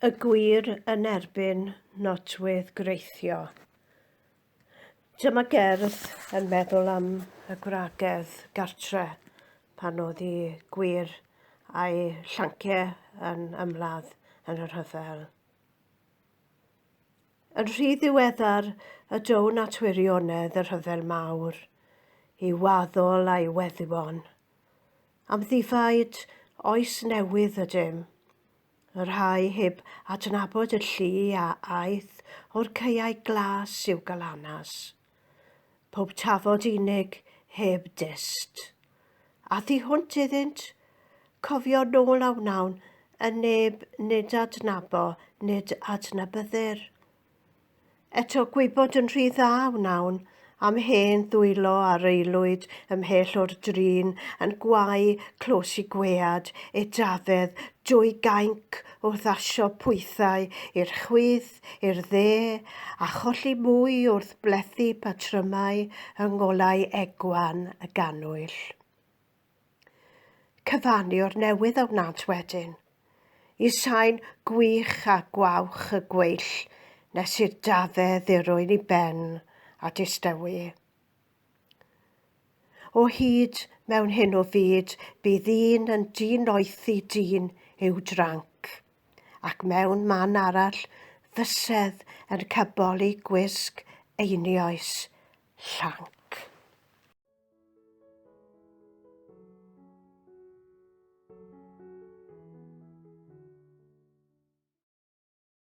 Y gwir yn erbyn nodwydd greithio. Dyma gerdd yn meddwl am y gwragedd gartre pan oedd i gwir a'i llanciau yn ymladd yn y rhyfel. Yn rhy ddiweddar y down at wirionedd y rhyfel mawr, i waddol a'i weddwon. Amddifaid oes newydd ydym, Y rhai heb adnabod y llu a aeth o'r caeau glas i'w galanas. Pob tafod unig heb dyst. A thu hwnt iddynt, cofio nôl a wnawn y neb nid adnabo nid adnabyddir. Eto gwybod yn rhy dda wnawn am hen ddwylo ar aelwyd ymhell o'r drin yn gwau clos i gwead edafedd dwy gainc wrth asio pwythau i'r chwith, i'r dde, a cholli mwy wrth blethu patrymau yng ngolau egwan y gannwyll. Cyfannu o'r newydd a wnânt wedyn, i sain gwych a gwawch y gweill nes i'r dafe ddirwyn i ben a distewi. O hyd mewn hyn o fyd bydd un yn dinoethi dyn i'w dranc, ac mewn man arall fysedd yn caboli gwisg einioes llanc.